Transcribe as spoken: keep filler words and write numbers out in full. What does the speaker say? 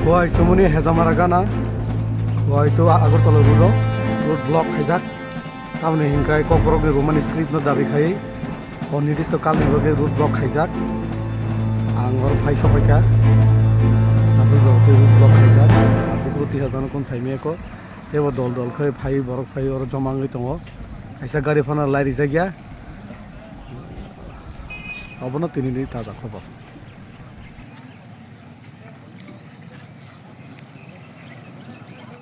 Wai chumuni Hejamara gana. Wai to Agartala road o. Road block khaijak. Tamni hinkai kokborok ni romani script no dabi khai. O nirdisto kalni bagwi road block khaijak. Ang oro phai sopaikha. Tabuk road block khaijak. Tabuk road tihajano kon saimiyako. Tebo dol dol khai phai borok phai oro joma wngwi tongo. Kaisa gari phano lai rijak ya. Obono tini ni taja khobor.